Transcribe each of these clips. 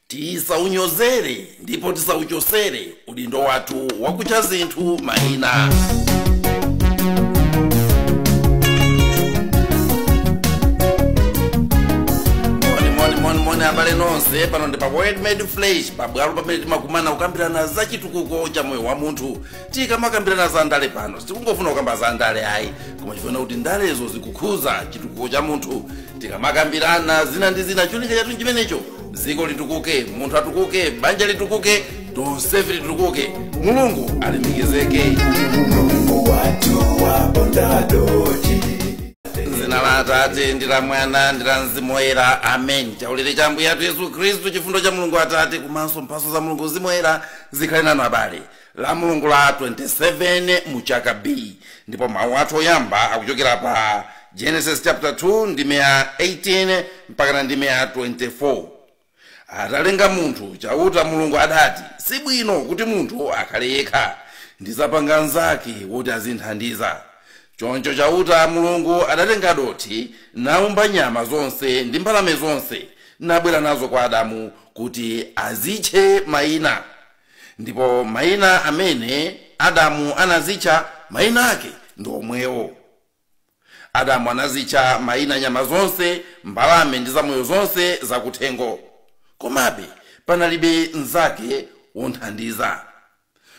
Tisaunyozere ndipo tisauchosere udindo wathu wakucha zinthu mayina. Moni, moni, moni, moni, abale nonse. Pano ndi pa Word Made Flesh, pabwalo pamene timakumana kukambirana za chitukuko cha moyo wa munthu. Tikamakambirana za ndale pano, sitikungofuna kukamba za ndale ayi, koma chifuna kuti ndalezo zikukhuza chitukuko cha munthu. Tikamakambirana zina ndi zina, cholinga chathu chimenecho: dziko litukuke, munthu atukuke, banja litukuke, tonsefe litukuke, Mulungu alemekezeke. Mulungu watu waponda doti. Zina la Atate ndi la Mwana ndi la Mzimu Woyera, amen. Chaulere cha Ambuye athu Yesu Khristu, chifundo cha Mulungu Atate komanso mphatso za Mulungu Mzimu Woyera zikhale nanu abale. La Mulungu la 27 mu chaka B, ndipo mawu athu oyamba akuchokera pa Genesis chapter 2 ndime ya 18 mpaka na ndime ya 24. Atalenga munthu, Chauta Mulungu adati, "Sibwino kuti munthu akhale yekha, ndizapanga nzake woti azinthandiza." Choncho Chauta Mulungu adatenga dothi, naumba nyama zonse ndi mbalame zonse, nabwera nazo kwa Adamu kuti azitche mayina. Ndipo mayina amene Adamu anazitcha, mayina ake ndi omwewo. Adamu anazitcha mayina nyama zonse, mbalame ndi zamoyo zonse zakuthengo, komabe panalibe mnzake wonthandiza.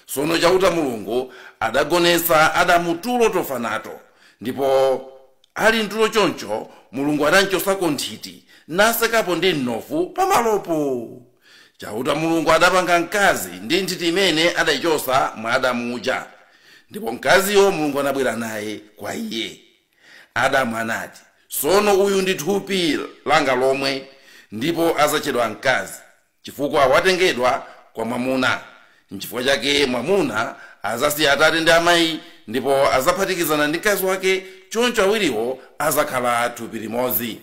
Sono Chauta Mulungu adagonetsa Adamu tulo tofa nato, ndipo ali mtulo choncho, Mulungu adanchosako nthiti, nasekapo ndi mnofu pamalopo. Chauta Mulungu adapanga mkazi ndi nthiti imene adayichosa mwa Adamu uja, ndipo mkaziyo Mulungu anabwera naye kwa iye. Adamu anati, "Sono uyu ndi thupi langa lomwe, ndipo azatchedwa mkazi, chifukwa watengedwa kwa mwamuna. Nchifukwa chake mwamuna azasiya atate ndi amayi, ndipo azaphatikizana ndi mkazi wake, choncho awiriwo azakhala thupi limodzi."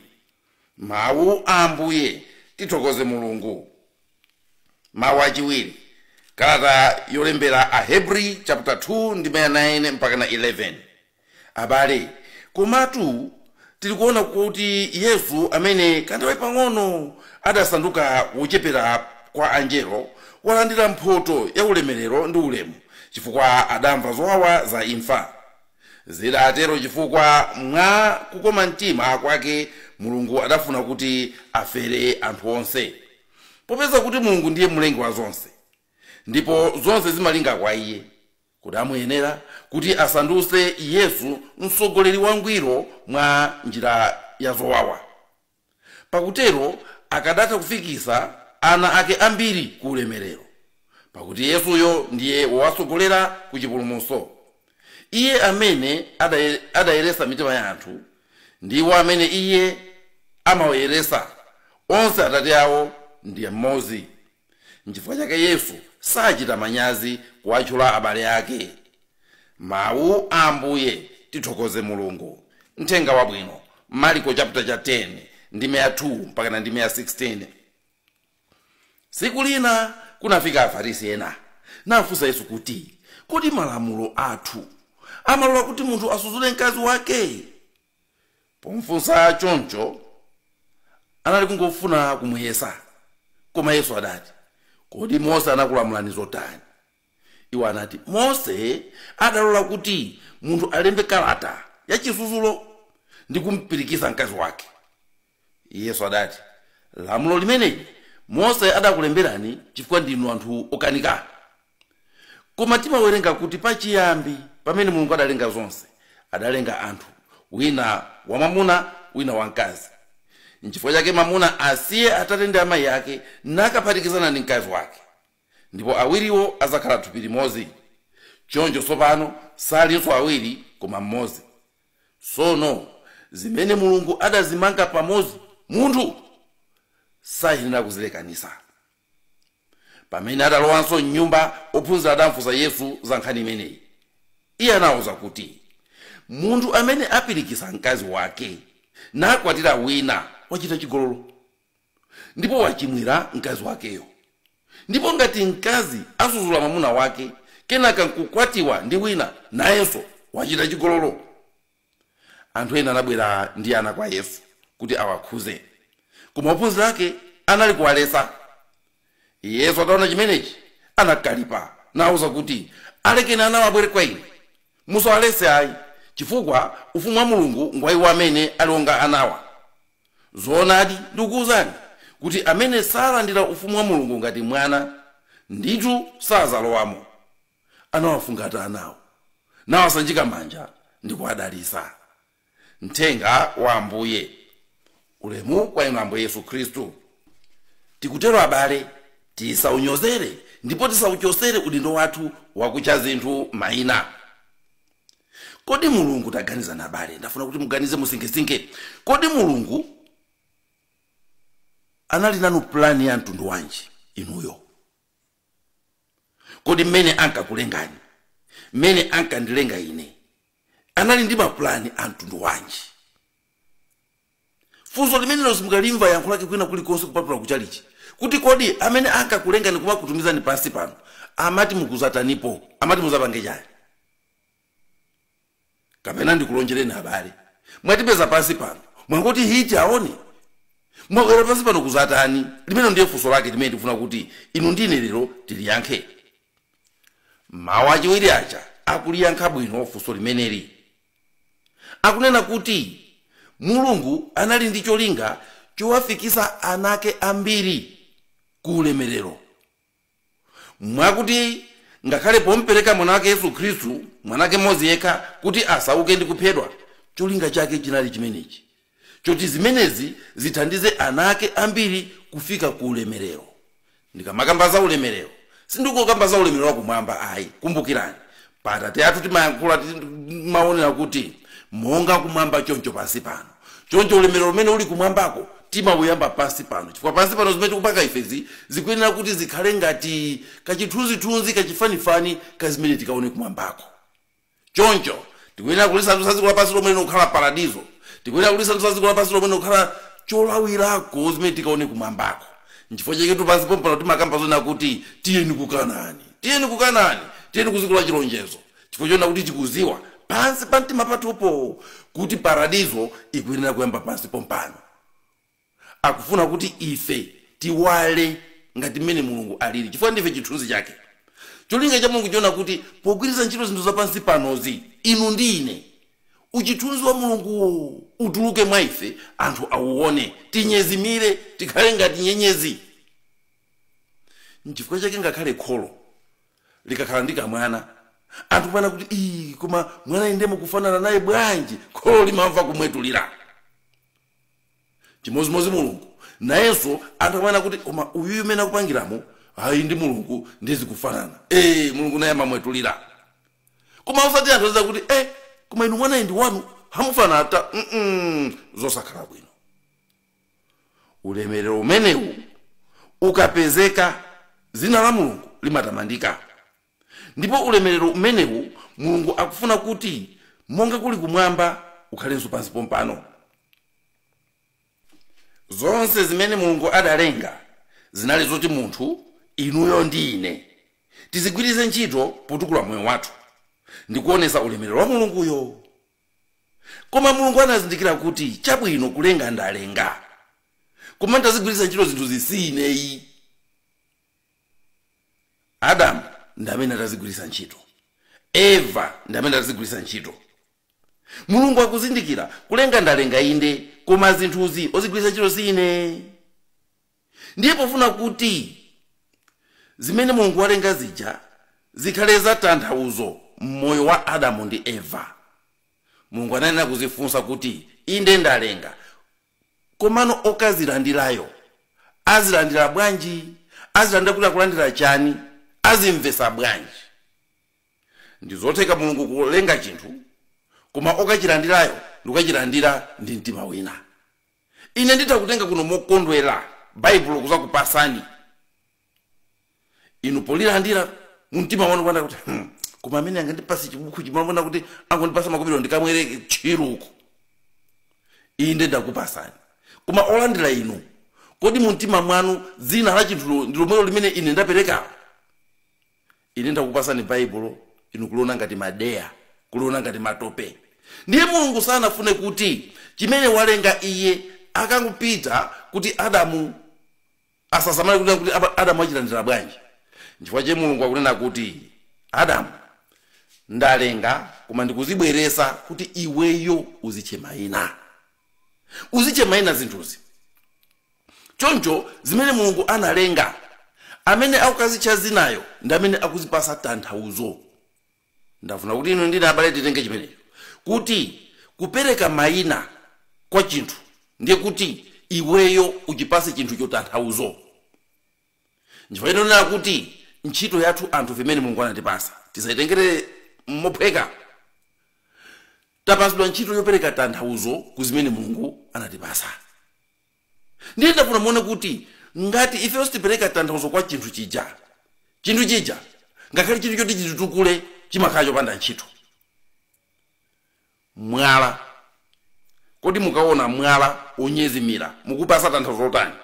Mawu a Ambuye. Tithokoze Mulungu. Mawu achiwiri, kalata yolembera Ahebri chapter 2 ndime ya 9 mpaka na 11. Abale, komatu tili kuona kuti Yesu, amene kanthawi pang'ono adasanduka wochepera kwa anjelo, walandira mphoto ya ulemerero ndi ulemu chifukwa adamva zowawa za imfa. Zidatero chifukwa mwa kukoma mtima kwake Mulungu adafuna kuti afere anthu onse. Popeza kuti Mulungu ndiye mlengi wa zonse, ndipo zonse zimalinga kwa iye, kuti amuyenera kuti asandutse Yesu mtsogoleri wangwiro mwa njira ya zowawa. Pakutero akadatha kufikisa ana ake ambiri ku ulemerero, pakuti Yesuyo ndiye wowatsogolera ku chipulumutso. Iye amene adayeresa mitima ya anthu, ndiwo amene iye amawayeresa onse, atate awo ndiye mmodzi. Nchifukwa chake Yesu sachita manyazi kuwatchula abale ake. Mawu a Ambuye. Tithokoze Mulungu. Mthenga wabwino, Mariko chapter cha 10 ndime ya 2 mpaka na ndime ya 16. Tsiku lina kunafika Afarisi ena, nafunsa Yesu kuti, "Kodi malamulo athu amalola kuti munthu asudzule mkazi wake?" Pomfunsa choncho anali kungofuna kumuyesa. Koma Yesu adati, "Kodi Mose anakulamulani zotani?" Iwo anati, "Mose adalola kuti munthu alembe kalata ya chisudzulo ndi kumpirikitsa mkazi wake." Yesu adati, "Lamulo limeneli Mose adakulemberani chifukwa ndinu anthu okanika. Koma timawerenga kuti pachiyambi, pamene Mulungu adalenga zonse, adalenga anthu, wina wamwamuna, wina wamkazi. Nchifukwa chake mwamuna asiye atate ndi amayi ake, nakaphatikizana ndi mkazi wake, ndipo awiriwo azakhala thupi limodzi. Choncho tsopano salinso awiri, koma mmodzi. Sono zimene Mulungu adazimanga pamodzi, munthu sayenera kuzilekanisa." Pamene adalowanso mnyumba, ophunzira adamfunsa Yesu za nkhani imeneyi. Iye anawuza kuti, "Munthu amene apirikitsa mkazi wake nakwatira wina wachita chigololo, ndipo wachimwira mkazi wakeyo. Ndipo ngati mkazi asudzula mwamuna wake, kenaka nkukwatiwa ndi wina, nayenso wachita chigololo. Anthu ena anabwera ndi ana kwa Yesu kuti awakhuze, koma ophunzira ake anali kuwaletsa. Yesu ataona chimenechi anakalipa nawuza kuti, alekeni anawo abwere kwa ine, musawaletse ayi, chifukwa ufumu wa Mulungu ngwa iwo amene ali onga anawa. Zoonadi ndikukuwuzani kuti amene salandira ufumu wa Mulungu ngati mwana ndithu sazalowamo. Anawafungata anawo, nawasanjika manja ndi kuwadalitsa. Mthenga wa Ambuye. Ulemu kwa inu Ambuye Yesu Khristu. Tikutero abale, tisaunyozere ndipo tisauchosere udindo wathu wakucha zinthu mayina. Kodi Mulungu, taganizani abale, ndafuna kuti muganize musinkhesinkhe. Kodi Mulungu anali nanu plani ya mtundu wanji inuyo? Kodi mmene ankakulengani, mmene ankandilenga ine, anali ndi mapulani a mtundu wanji? Funso limenelo simukalimva yankho lake kwina kulikonse kupatula kuchalichi, kuti kodi amene ankakulengani kumakutumizani pansi pano amati mukuzatanipo, amati muzapange chani? Kapena ndikulonjereni abale, mwatipeza pansi pano mwangoti hiti aone, mwabwera pansi pano kuzatani? Limene ndiye funso lake limene ndikufuna kuti inu ndine lero tiliyankhe. Mawu achiwiri aja akuliyankha bwino funso limeneli. Akunena kuti Mulungu anali ndi cholinga chowafikisa anake ambiri ku ulemerero, mwakuti ngakhale pompereka mwana wake Yesu Khristu, mwanake mmodzi yekha, kuti asauke ndi kuphedwa, cholinga chake chinali chimenechi, choti zimenezi zithandize anake ambiri kufika ku ulemerero. Ndikamakamba za ulemerero, sindikukamba za ulemerero wakumwamba ayi. Kumbukirani pa Atate athu timayankhula, timaonera kuti monga kumwamba choncho pansi pano. Choncho ulemerero umene uli kumwambako timawuyamba pansi pano, chifukwa pansi pano zimene tikupanga ifezi zikuyenera kuti zikhale ngati kachithunzithunzi, kachifanifani ka zimene tikaone kumwambako. Choncho tikuyenera kulisandutsa dziko lapansi lomwe lino kukhala paradizo, tikuyenera kulisandutsa dziko lapansi lomwe lino kukhala cholawirako zimene tikaone kumwambako. Nchifukwa chake pansi pompano timakamba zona kuti tiyeni ku Kanaani, tiyeni ku Kanaani, tiyeni ku dziko la chilonjezo, chifukwa chona kuti tikuziwa pansi pa mtima pathupo kuti paradizo ikuyenera kuyamba pansi pompano. Akufuna kuti ife tiwale ngati mmene Mulungu alili, chifukwa ndife chithunzi chake. Cholinga cha Mulungu chiona kuti pogwiritsa ntchito zinthu zapansi panozi, inu ndi ine, uchithunzi wa Mulunguwo utuluke mwa ife, anthu auone, tinyezimire, tikhale ngati nyenyezi. Nchifukwa chake ngakhale kholo likakhala ndi kamwana, anthu pana kuti ii, koma mwana inde mukufanana naye bwanji, kholo limamva kumwetulira. Chimozimozi Mulungu nayenso, anthu amana kuti koma uyuyu umene akupangiramo, ayi, ndi Mulungu ndizikufanana. Mulungu naye amamwetulira, koma usati anthu aziza kuti koma inu mwanayi ndi wanu, hamufana ata. Zosakhala bwino. Ulemerero umenewu ukapezeka, dzina la Mulungu limatamandika. Ndipo ulemerero umenewu Mulungu akufuna kuti monga kuli kumwamba ukhalenso pansi pompano. Zonse zimene Mulungu adalenga zinali zoti munthu, inuyo ndi ine, tizigwiritse ntchito potukula moyo wathu ndi kuonesa ulemerero wa Mulunguyo. Koma Mulungu anazindikira kuti chabwino, kulenga ndalenga, koma ndazigwiritsa ntchito zinthu zisineyi. Adamu ndi amene atazigwiritsa ntchito, Eva ndi amene atazigwiritsa ntchito. Mulungu akuzindikira, kulenga ndalenga inde, koma zinthuzi ozigwiritsa ntchito sine. Ndiye pofuna kuti zimene Mulungu walenga zija zikhale za tanthauzo mmoyo wa Adamu ndi Eva, Mulungu anayenera kuzifunsa kuti inde ndalenga, komano okazilandirayo azilandira bwanji? Azilandira kuti akulandira chani? Azimvesa bwanji? Ndi zotheka Mulungu kulenga chinthu, koma okachilandirayo ndikukachilandira ndi mtima wina. Ine nditha kutenga kuno mokondwera Baibulo kuzakupasani inu, polilandira mumtima wanu kupanda kuti koma amene angandipase chibuku chimamona kuti angondipasa makobiri ndikamwere tchiruku. Inde ndakupasani, koma olandira inu, kodi mumtima mwanu dzina la chinthulo ndi lomwelo limene ine ndapereka? Ine ndakupasani Baibulo, inu kuliona ngati madeya, kuliona ngati matope. Ndiye Mulungu sanafune kuti chimene walenga iye akangopita kuti Adamu Asasamale kuti Adamu achilandira bwanji. Nchifukwa che Mulungu akunena kuti Adamu, ndalenga koma ndikuzibweresa kuti iweyo uzitche mayina, uzitche mayina zinthuzi. Choncho zimene Mulungu analenga, amene akukazitcha zinayo ndi amene akuzipasa tanthauzo. Ndafuna kuti inu ndine abale titenge chimenecho kuti kupereka mayina kwa chinthu ndiye kuti iweyo uchipase chinthu chotanthauzo. Nchifukwa inonena kuti ntchito yathu anthu imene Mulungu anatipasa tisayitengere mophweka. Tapasidwa ntchito yopereka tanthauzo ku zimene Mulungu anatipasa. Ndiye ndafuna muone kuti ngati ifeyo sitipereka tanthauzo kwa chinthu chija, chinthu chija ngakhale chinthu choti chititukule chimakhala chopanda ntchito. Mwala, kodi mukaona mwala onyezimira mukupasa tanthauzo lotani?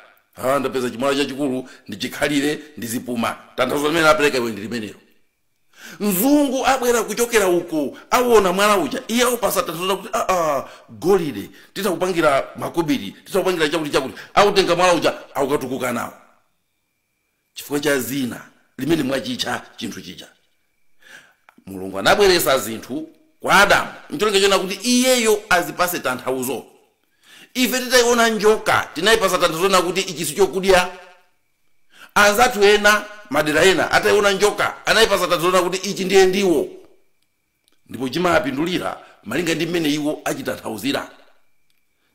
Ndapeza chimwala chachikulu ndichikhalire ndizipuma. Tanthauzo limene apereka iwe ndi limenelo. Mzungu abwera kuchokera uko aona mwala uja, iye aupasa tanthauzo kuti golide titakupangira makobiri, titakupangira chakuti chakuti. Autenga mwala uja aukatukuka nawo chifukwa cha zina limene mwachitcha chinthu chija. Mulungu anabweresa zinthu kwa Adamu ncholinga chona kuti iyeyo azipase tanthauzo. Ife titayiona njoka tinayipasa tanthauzo na kuti ichi si chokudya. Anzathu ena madera ena atayiona njoka anayipasa tanthauzo na kuti ichi ndiye ndiwo, ndipo chimapindulira malinga ndi mmene iwo achitanthauzira.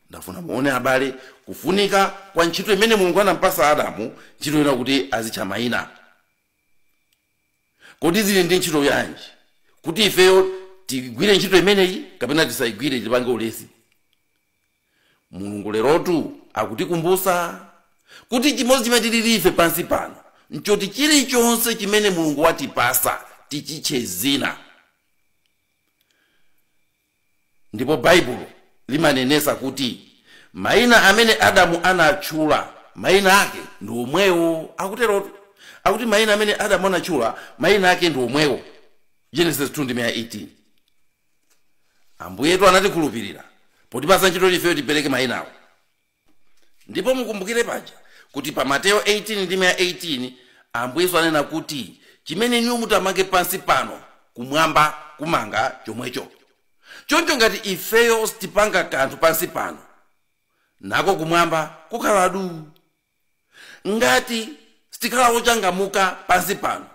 Ndafuna muone abale kufunika kwa ntchito imene Mulungu anampasa Adamu, ntchito ina kuti azitcha mayina. Kodi zili ndi ntchito yanji kuti ifeyo tigwire ntchito imeneyi kapena tisayigwire, tipange ulesi? Mulungu lerotu akutikumbusa kuti chimodzi chimene tilili ife pansi pano nchoti chilichonse chimene Mulungu watipasa tichitche zina. Ndipo Baibulo limanenesa kuti mayina amene Adamu anatchula mayina ake ndi omwewo. Akuterotu akuti mayina amene Adamu anatchula mayina ake ndi omwewo. Genesis 2:18. Ambuyetu anatikhulupirira potipasa ntchito ifeyo tipereke mayinawo. Ndipo mukumbukire paja kuti pa Mateyo 18:18 Ambuye anena kuti chimene inu mutamange pansi pano kumwamba kumanga chomwecho. Choncho ngati ifeyo sitipanga kanthu pansi pano, nako kumwamba kukhala du. Ngati sitikhala wochangamuka pansi pano,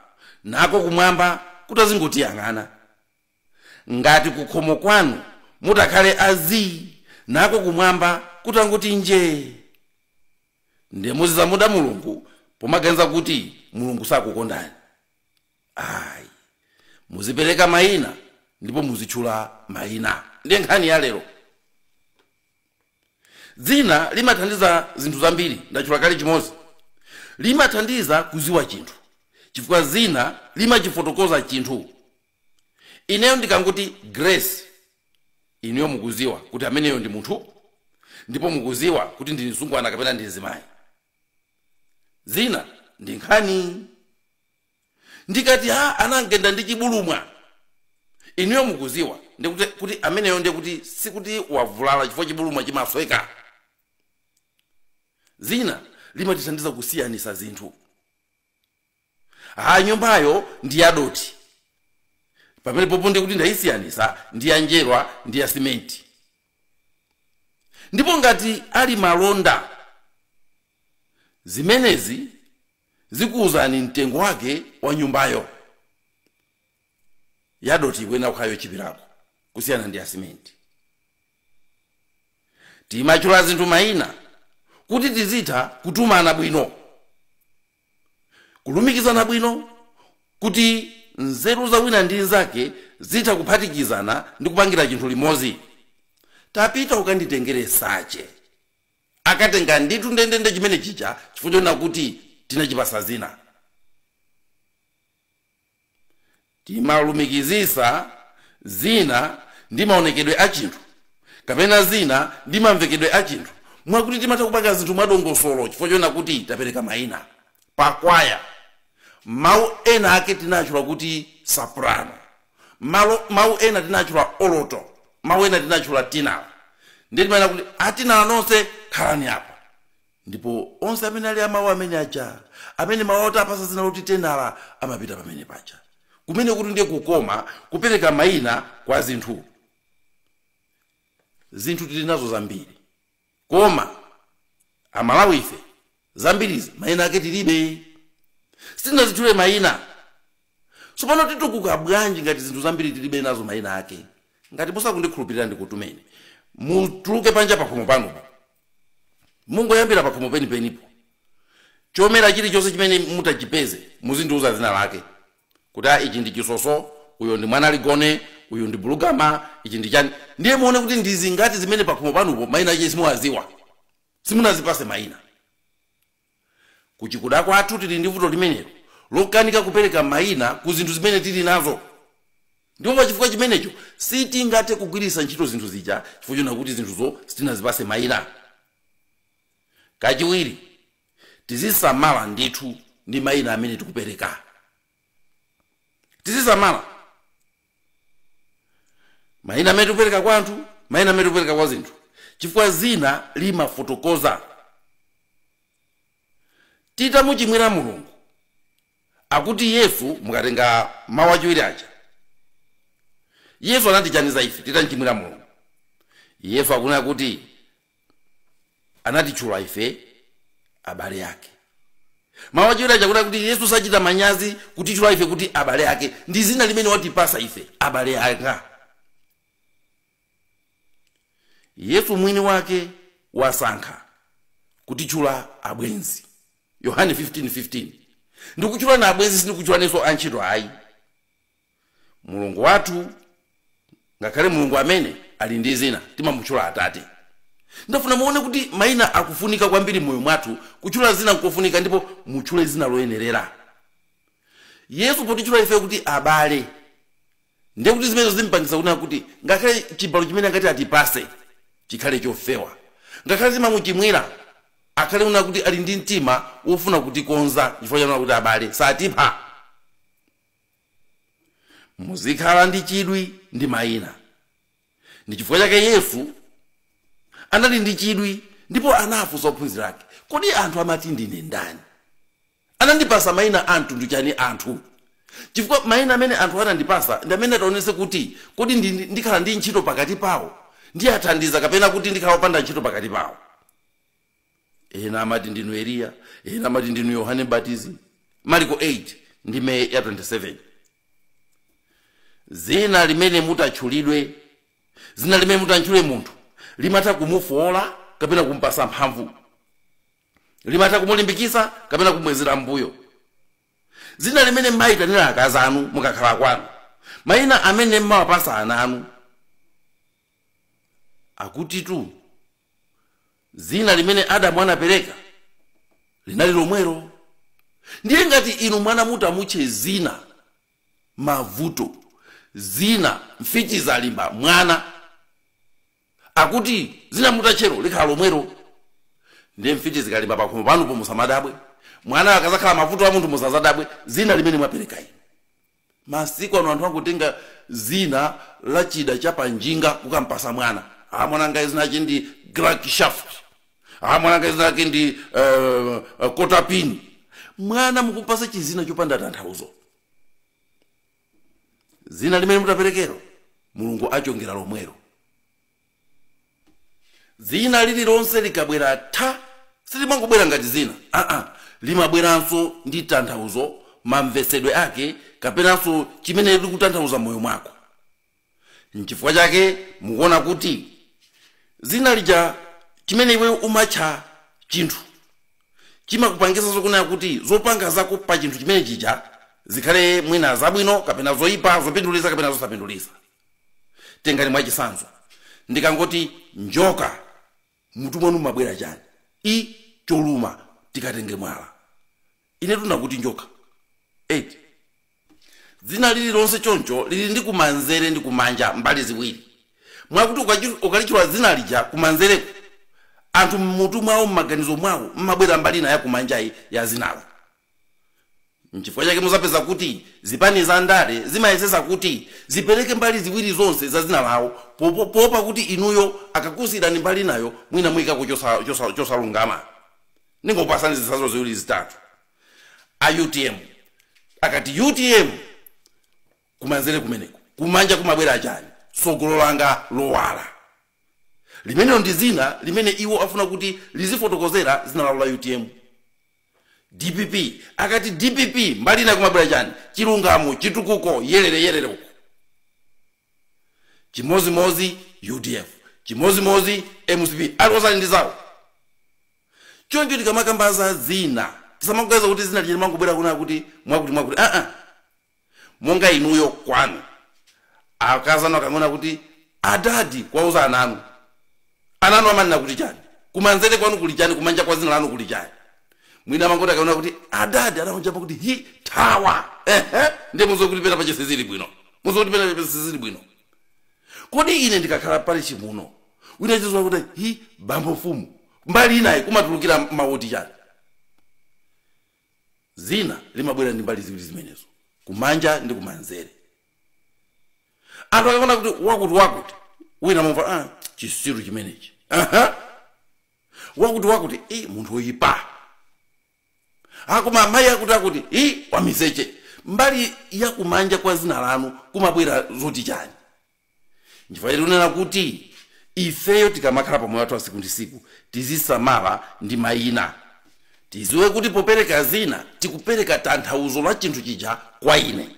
nako kumwamba kutazingotiyang'ana. Ngati kukhomo kwanu mutakhale azi, nako kumwamba kutangoti nje. Ndiye muzizamuda Mulungu pomaganiza kuti Mulungu sakukondani. Ayi, muzipereka mayina ndipo muzitchula mayina. Ndiye nkhani ya lero. Dzina limathandiza zinthu zambiri, ndatchula kale chimodzi. Limathandiza kuziwa chinthu, chifukwa zina limachifotokoza chinthu. Ineyo ndikangoti Grace, ineyo mukuziwa kuti ameneyo ndi munthu, ndipo mukuziwa kuti ndi msungwana kapena ndi mzimayi. Zina ndi nkhani. Ndikati anangenda ndi chibulumwa, ineyo mukuziwa ndikuti kuti ameneyo ndiye kuti sikuti wavulala chifukwa chibulumwa chimasweka. Zina limatithandiza kusiyanisa zinthu. Nyumbayo ndi yadoti, pamene popo ndikuti ndayisiyanisa ndi ya njerwa ndi ya simenti. Ndipo ngati ali malonda, zimenezi zikuwuzani mtengo wake wa nyumbayo. Yadoti ikuyenera kukhala yochipirako kusiyana ndi ya simenti. Timatchula zinthu mayina kuti tizitha kutumana bwino, kulumikizana bwino, kuti nzeru za wina ndi nzake zitha kuphatikizana ndi kupangira chinthu limodzi. Tapita ukanditengere sache, akatenga ndithu ndendende chimene chija chifukwa chonena kuti tinachipasa zina. Timalumikizisa zina ndi maonekedwe a chinthu kapena zina ndi mamvekedwe a chinthu, mwakuti timatha kupanga zinthu mwadongosolo chifukwa chonena kuti tapereka mayina. Pakwaya mawu ena ake tinatchula kuti soprano, mawu ena tinatchula oloto, mawu ena tinatchula tinala. Ndiye timanena kuti atinala nonse khalani apa. Ndipo onse amene ali amawu amene aja, amene mawu oti apasa zina loti tenala, amapita pamene paja. Kumene kuti ndiye kukoma kupereka mayina kwa zinthu. Zinthu tili nazo zambiri, koma Amalawi ife zambirizi mayina ake tilibe, sitinazitchule mayina. Tsopano titukuka bwanji ngati zinthu zambiri tilibe nazo mayina ake? Ngati musakundikhulupirira, ndikutumeni mutuluke panja pakhomo panopo, mungoyambira pakhomo penipenipo. Chomera chilichonse chimene mutachipeze muzindiuza zina lake, kuti a ichi ndi chisoso, uyo ndi mwana aligone, uyu ndi bulugama, ichi ndi chani. Ndiye muone kuti ndi zingati zimene pakhomo panopo mayina ake simuwaziwa, simunazipase mayina. Kuchikuda kwathu tili ndi vuto limenelo lokanika kupereka mayina ku zinthu zimene tili nazo. Ndipo pa chifukwa chimenecho sitingathe kugwiritsa ntchito zinthu zija, chifukwa chona kuti zinthuzo sitinazipase mayina. Kachiwiri, tizisamala ndithu ndi mayina amene tikupereka. Tizisamala mayina amene tikupereka kwa anthu, mayina amene tikupereka kwa zinthu, chifukwa zina limafotokoza. Titamuchimwira Mulungu, akuti Yesu, mukatenga mawu achiwiri aja, Yesu anatichaniza ife titamchimwira Mulungu. Yesu akunena kuti anatitchula ife abale ake. Mawu achiwiri aja akunena kuti Yesu sachita manyazi kutitchula ife kuti abale ake. Ndi zina limene watipasa ife, abale anga. Yesu mwini wake wasankha kutitchula abwenzi. Yohane 15:15. Ndikutchula na abwenzi, sindikutchulanso antchito ayi. Mulungu wathu, ngakhale Mulungu amene ali ndi zina, timamutchula Atate. Ndafuna muone kuti mayina akufunika kwambiri moyo mwathu. Kutchula zina nkofunika, ndipo mutchule zina loyenerera. Yesu potitchula ife kuti abale, ndiye kuti zimenezo zimpangisa kunena kuti ngakhale chibalo chimene angati atipase chikhale chofewa, ngakhale timamuchimwira akhale kunena kuti ali ndi mtima wofuna kutikonza, chifukwa chanena kuti abale satipha. Muzikhala ndi chidwi ndi mayina. Ndi chifukwa chake Yesu anali ndi chidwi, ndipo anafunsa ophunzira ake, kodi anthu amati ndine ndani? Anandipasa mayina a mtundu chani anthu? Chifukwa mayina amene anthu anandipasa ndi amene ataonese kuti kodi ndikhala ndi ntchito pakati pawo, ndiyathandiza, kapena kuti ndikhala wopanda ntchito pakati pawo. Ena amati ndinu Eliya, ena amati ndinu Yohane Mbatizi. Marko 8 ndime ya 27. Zina limene mutatchulidwe, zina limene mutatchule munthu, limatha kumufola kapena kumpasa mphamvu, limatha kumulimbikitsa kapena kumwezera mbuyo. Zina limene mmayitanira akazi anu mukakhala kwanu, mayina amene mmawapasa ana anu, akutitu zina limene Adamu anapereka linali lomwelo. Ndiye ngati inu mwana mutamutche zina mavuto, zina mfiti zalimba mwana, akuti zina mutatchero likhala lomwelo. Ndiye mfiti zikalimba pakhomo panupo musamadabwe, mwana akazakhala mavuto a munthu musazadabwe, zina limene mwapereka inu. Masiku ano anthu angotenga zina la chida cha panjinga kukampasa mwana. Ah, mwana zina ake ndi crankshaft, ah, mwana zina ake ndi kotapini. Mwana mukupasa chizina chopanda tanthauzo. Zina limene mutaperekero Mulungu achongera lomwelo. Zina lililonse likabwera tha, silimangobwera ngati zina, limabweranso ndi tanthauzo, mamvesedwe ake, kapenanso chimene likutanthauza moyo mwako. Nchifukwa chake mukuona kuti zina lija chimene iwe umatcha chinthu chimakupangisa zokunena kuti zopanga zako pa chinthu chimene chija zikhale mwina zabwino kapena zoyipa, zopindulitsa kapena zosapindulitsa. Tengani mwachitsanzo, ndikangoti njoka, mutu mwanu mabwera chani? I choluma, tikatenge mwala. Ine tunakuti njoka. 8 Dzina lililonse choncho lili ndi kumanzere ndi kumanja, mbali ziwiri, mwakuti ukalitchula dzina lija kumanzereko, anthu mmutu mwawo, mmaganizo mwawo mmabwera mbali ina ya kumanjayi ya zinalo. Nchifukwa chake muzapeza kuti zipani za ndale zimayesesa kuti zipereke mbali ziwiri zonse za zina lawo, poopa kuti inuyo akakusiyirani mbali nayo mwina muyikako chosalungama. Ningopasani zitsanzo ziwiri zitatu. A UTM akati UTM, kumanzere kumeneko, kumanja kumabwera chani? Sogolo langa lowala. Limenelo ndi zina limene iwo afuna kuti lizifotokozera zina lawo la UTM. DPP akati DPP, mbali ina kumabwera chani? Chilungamo, chitukuko, yelere yelere uko. Chimozimozi UDF, chimozimozi MCP, aliwosali ndi zawo. Choncho tikamakamba zina, tisamakuganiza kuti zina lije limangobwera kuna kuti mwakuti mwakuti. Aa, monga inuyo kwanu akazana akang'ona kuti adadi, kwauza ananu, ananu amanena kuti chani? Kumanzere kwanu kuli chani? Kumanja kwa zina lanu kuli chani? Mwina amangoti akaona kuti adadi, anaonjapa kuti hi thawa, ehe, ndiye muzokuti pena pache sizili bwino, muzokuti pena pache sizili bwino. Kodi ine ndikakhala pali chimuno, wina chizwa kuti hi bambo mfumu, mbali inayi kumatulukira mawoti chani? Zina limabwera ndi mbali ziwiri zimenezo, kumanja ndi kumanzere. Anthu akaona kuti wakuti wakuti, wina mumva, ah, chisiru chimenechi. Aha, wakuti wakuti, i munthu woyipa. Akoma amayi akuti akuti, i wamiseche. Mbali ya kumanja kwa zina lanu kumabwera zoti chani? Nchifukwa tikunena kuti ifeyo tikamakhala pamoyo wathu wa siku ndi siku, tizisamala ndi mayina. Tiziwe kuti popereka zina, tikupereka tanthauzo la chinthu chija kwa ine.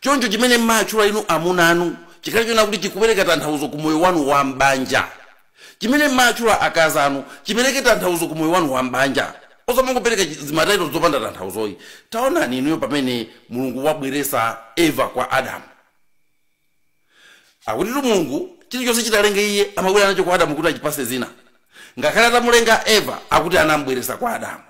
Choncho chimene mmatchula inu amuna anu chikhale chona kuti chikupereka tanthauzo ku moyo wanu wa mbanja. Chimene mmatchula akazi anu chipereke tanthauzo ku moyo wanu wa mbanja, osamangopereka zimataito zopanda tanthauzoyi. Taonani inuyo, pamene Mulungu wabweresa Eva kwa Adamu, akutitu Mulungu chilichonse chitalenge iye amabwera nacho kwa Adamu kuti achipase zina. Ngakhale atamulenga Eva, akuti anamubweresa kwa Adamu.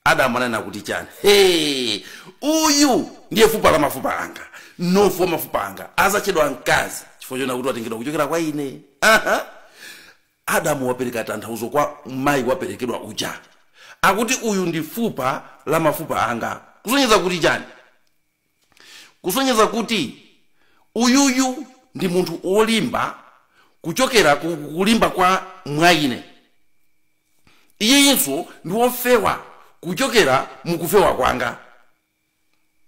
Adamu ananena kuti chani? Hey, uyu ndiye fupa la mafupa anga, mnofu wa mafupa anga, azatchedwa mkazi chifukwa chona kuti watengedwa kuchokera kwa ine. Aha. Adamu wapereka tanthauzo kwa mayi waperekedwa uja, akuti uyu ndi fupa la mafupa anga. Kusonyeza kuti chani? Kusonyeza kuti uyuyu ndi munthu wolimba kuchokera kulimba kwa mwaine, iyeyinso ndi wofewa kuchokera mukufewa kwanga.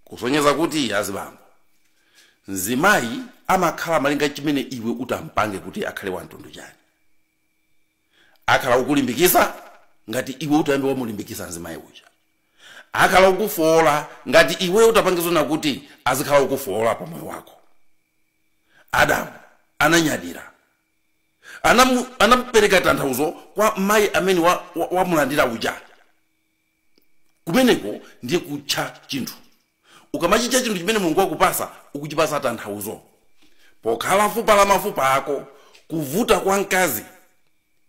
Kusonyeza kuti azibambo, mzimayi amakhala malinga chimene iwe utampange kuti akhale wamtundu chani. Akhala ukulimbikisa ngati iwe utayambe wamulimbikisa mzimayi uja, akhala ukufola ngati iwe utapangizona kuti azikhala ukufola pamoyo wako. Adamu ananyadira, anamupereka tanthauzo kwa mayi amene wamulandira uja. Kumeneko ndiye kutcha chinthu. Ukamachitcha chinthu chimene Mulungu wakupasa, ukuchipasa tanthauzo. Pokhala fupa la mafupa ako, kuvuta kwa mkazi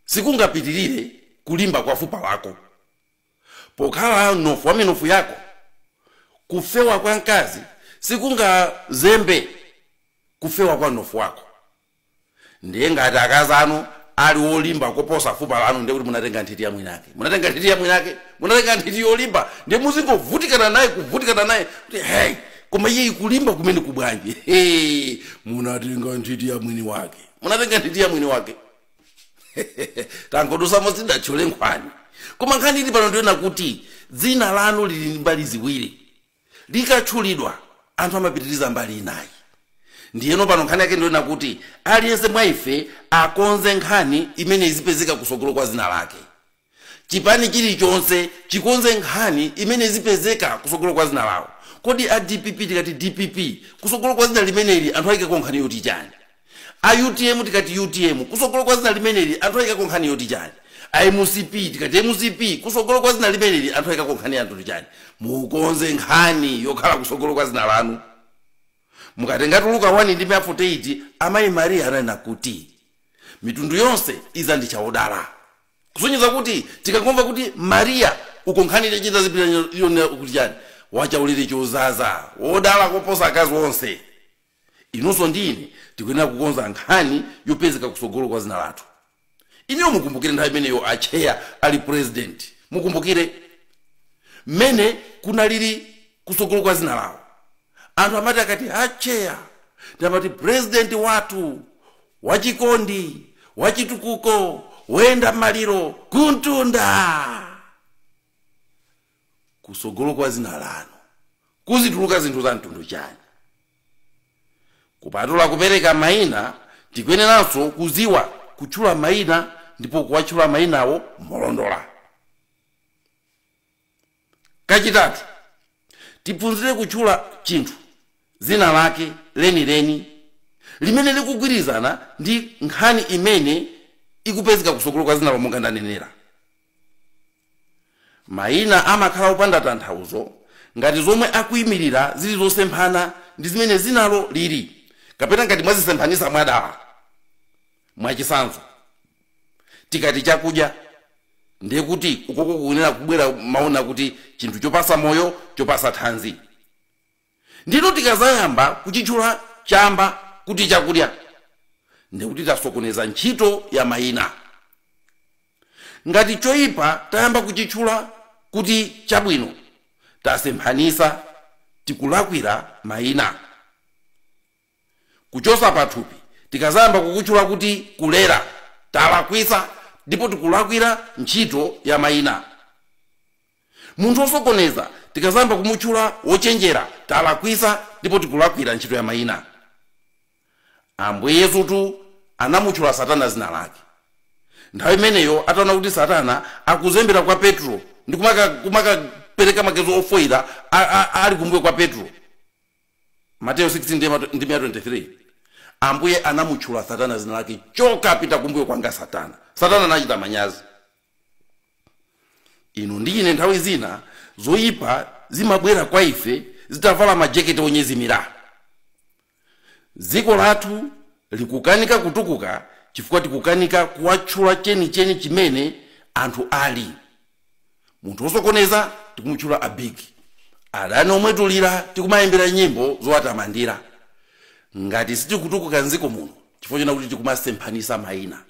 sikungapitirire kulimba kwa fupa lako. Pokhala mnofu wa minofu yako, kufewa kwa mkazi sikungazembe kufewa kwa mnofu wako. Ndiye ngati akazi anu ali wolimba koposa fupa lanu, ndiye kuti munatenga nthiti ya mwinake, munatenga nthiti ya mwinake, munatenga nthiti yolimba. Ndiye muzingovutikana naye, kuvutikana naye kuti hey, koma iye ikulimba kumene kubwanji? Hey, munatenga nthiti ya mwini wake, munatenga nthiti ya mwini wake. Tangodusamo, sidatchule nkhwani, koma nkhani ili pano ndiona kuti dzina lanu lili mbali ziwiri. Likatchulidwa, anthu amapitiriza mbali inayi. Ndiyeno pano nkhani yake ndiona kuti aliyense mwa ife akonze nkhani imene izipezeka kusogolo kwa zina lake. Chipani chilichonse chikonze nkhani imene izipezeka kusogolo kwa zina lawo. Kodi a DPP tikati DPP, kusogolo kwa zina limeneli anthu ayikeko nkhani yoti chani? A UTM tikati UTM, kusogolo kwa zina limeneli anthu ayikeko nkhani yoti chani? A MCP tikati MCP, kusogolo kwa zina limeneli anthu ayikeko nkhani yanthu chani? Mukonze nkhani yokhala kusogolo kwa zina lanu. Mukatenga Luka 1 ndi 48, amayi Mariya ananena kuti mitundu yonse izanditcha wodala. Kusonyeza kuti tikangomva kuti Mariya, uko nkhani chita zipita kuti chani? Wachaulire chozaza, wodala koposa akazi onse. Inunso ndine tikuyenera kukonza nkhani yopezeka kusogolo kwa zina lathu. Ineyo mukumbukire nthawi imeneyo acheya ali president, mukumbukire mmene kunalili kusogolo kwa zina lawo. Anthu amati akati acheya, ndamati president wathu wachikondi, wachitukuko, woyenda maliro kuntunda. Kusogolo kwa zina lanu kuzituluka zinthu za mtundu chani? Kupatula kupereka mayina, tikuyeneranso kuziwa kutchula mayina ndipo kuwatchula mayinawo molondola. Kachitatu, tiphunzire kutchula chinthu zina lake lenileni limene likugwirizana ndi nkhani imene ikupezeka kusogolo kwa zina monga ndanenera. Mayina amakhala opanda tanthauzo ngati zomwe akuyimirira zili zosemphana ndi zimene zinalo lili, kapena ngati mwazisemphanisa mwadala. Mwachisanzo, tikati chakudya, ndiye kuti ukoko kunena kubwera maona kuti chinthu chopasa moyo, chopasa thanzi. Ndino tikazayamba kuchitchula chamba kuti chakudya, ndiye kuti tasokoneza ntchito ya mayina. Ngati choyipa tayamba kuchitchula kuti chabwino, tasemphanisa, tikulakwira mayina. Kuchosa pathupi tikazayamba kukutchula kuti kulera, talakwisa ndipo tikulakwira ntchito ya mayina. Munthu osokoneza tikazayamba kumutchula wochenjera, talakwisa ndipo tikulakwira ntchito ya mayina. Ambuye Yesutu anamutchula Satana zina lake. Nthawi imeneyo ataona kuti Satana akuzembera kwa Petro ndi kumakapereka magezo ofoira ali kumbuyo kwa Petro, Mateyu 16 ndime 23, Ambuye anamutchula Satana zina lake, choka pita kumbuyo kwanga Satana. Satana anachita manyazi. Inu ndi ine nthawi zina zoyipa zimabwera kwa ife zitavala majeketi onyezimira. Dziko lathu likukanika kutukuka chifukwa tikukanika kuwatchula chenicheni chimene anthu ali. Munthu osokoneza tikumutchula abigi, adani omwetulira tikumayimbira nyimbo zowatamandira. Ngati sitikutukuka mdziko muno chifukwa chona kuti tikumasemphanisa mayina,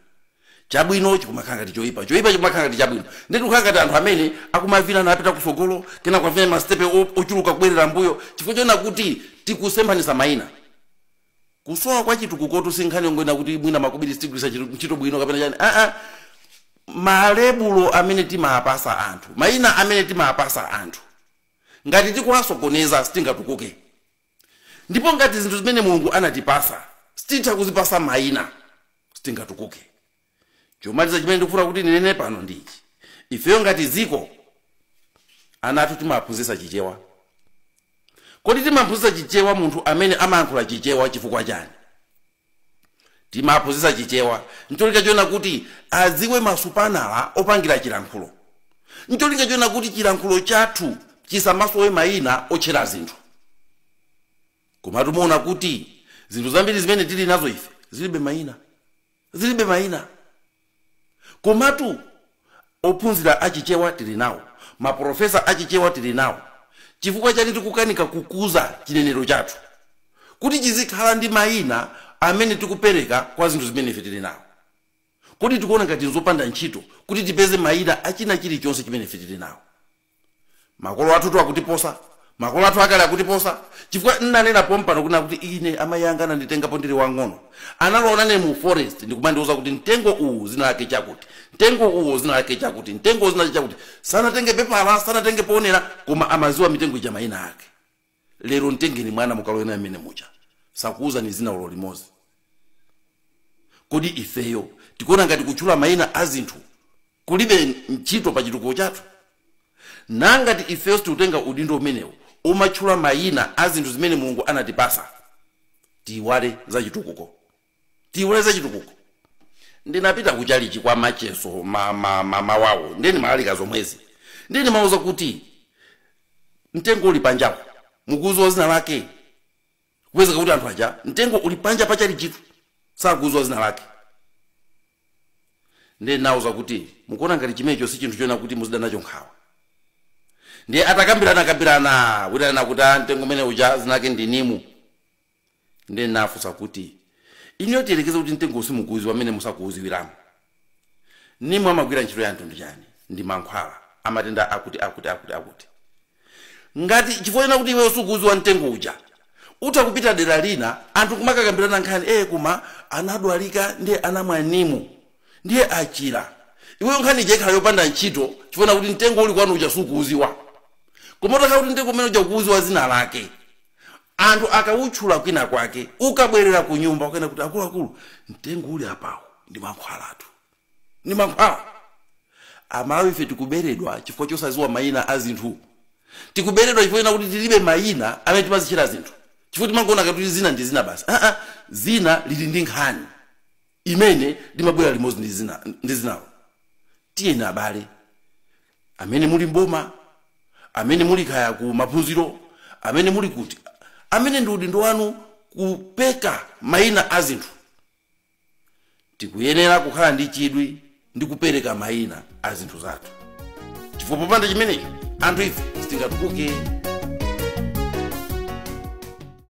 chabwino chikumakhala ngati choyipa, choyipa chikumakhala ngati chabwino. Ndi tikukhala ngati anthu amene akumavina napita kusogolo kena kwavina masitepe ochuluka kubwerera mbuyo chifukwa chona kuti tikusemphanisa mayina. Kusowa kwa chitukukotu si nkhani yongoyena kuti mwina makobiri sitigwirisa ntchito bwino kapena chani. Malebulo amene timapasa anthu, mayina amene timapasa anthu, ngati tikuwasokoneza sitingatukuke. Ndipo ngati zinthu zimene Mulungu anatipasa sititha kuzipasa mayina, sitingatukuke. Chomaliza chimene ndikufuna kuti ndinene pano ndichi: ifeyo ngati dziko, ana athu timaphunzitsa Chichewa. Kodi timaphunzitsa Chichewa munthu amene amayankhula Chichewa chifukwa chani? Timaphunzitsa Chichewa ncholinga chona kuti adziwe masupanala opangira chilankhulo, ncholinga chona kuti chilankhulo chathu chisamasowe mayina otchera zinthu. Koma timaona kuti zinthu zambiri zimene tili nazo ife zilibe mayina, zilibe mayina. Komatu ophunzira achichewa tili nawo, maprofesa achichewa tili nawo. Chifukwa chani tikukanika kukuza chinenero chathu kuti chizikhala ndi mayina amene tikupereka kwa zinthu zimene ife tili nawo? Kodi tikuona ngati nzopanda ntchito kuti tipeze mayina achina chilichonse chimene ife tili nawo? Makolo athu akutiposa, makolo athu akale akutiposa, chifukwa nnanena pompano kuna kuti ine amayi anga ananditengapo ndili wang'ono, analowa nane mu forest ndikumandiuza kuti mtengo uwu zina lake chakuti, mtengo uwu zina lake chakuti, mtengo uwu zina lake chakuti. Sanatenge pepala, sanatenge poonera, koma amaziwa mitengo ija mayina ake. Lero mtengeni mwana mukalowena mmene mucha, sakuuza ni zina ulo limodzi. Kodi ifeyo tikuona ngati kutchula mayina a zinthu kulibe ntchito pa chitukuko chathu? Nangati ifeyo sitikutenga udindo umenewu umatchula mayina a zinthu zimene Mulungu anatipasa, tiyiwale za chitukuko, tiyiwale za chitukuko. Ndinapita kuchalichi kwa Macheso mawawo, ndeni malalika zomwezi, ndeni mauza kuti mtengo uli panjapo mukuuzwa zina lake. Kupezeka kuti anthu aja mtengo uli panja pachalichitu sakuuzwa zina lake. Ndiye nauza kuti mukuona ngati chimenecho si chinthu chona kuti muzida nacho nkhawa. Ndiye atakambirana kambirana witana kuti mtengo umene uja zina lake ndi nimu. Ndiye nafunsa kuti inuyo tiyelekeze kuti mtengo simukuuziwa amene musakuuziwiramo, nimu amagwira ntchito ya mtundu chani? Ndi mankhwala amatenda akuti akuti akuti akuti. Ngati chifukwa chena kuti iweyo sukuuziwa mtengo uja, utha kupita dera lina anthu kumakakambirana nkhani, koma anadwalika ndiye anamwa nimu ndiye achira. Iweyo nkhani ija ikhala yopanda ntchito chifukwa kuti mtengo uli kwanu uja sukuuziwa. Koma utakhala kuti mtengo umene uja ukuuziwa zina lake, anthu akawutchula kwina kwake, ukabwerera ku nyumba ukena kuti, "Akuluakulu, mtengo uli apawo ndi mankhwalatu, ndi mankhwala." Amalawi ife tikuberedwa chifukwa chosaziwa mayina a zinthu. Tikuberedwa chifukwa kuti tilibe mayina amene timazitchera zinthu, chifukwa timangoona kuti zina ndi zina basi. Aa, zina lili ndi nkhani imene limabwera limodzi ndi zina ndi zinalo. Tiyeni abale, amene muli mboma, amene muli kaya ku maphunziro, amene muli kuti, amene ndi udindo wanu kupeka mayina a zinthu, tikuyenera kukhala ndi chidwi ndi kupereka mayina a zinthu zathu, chifukwa popanda chimenechi anthu ife sitingatukuke.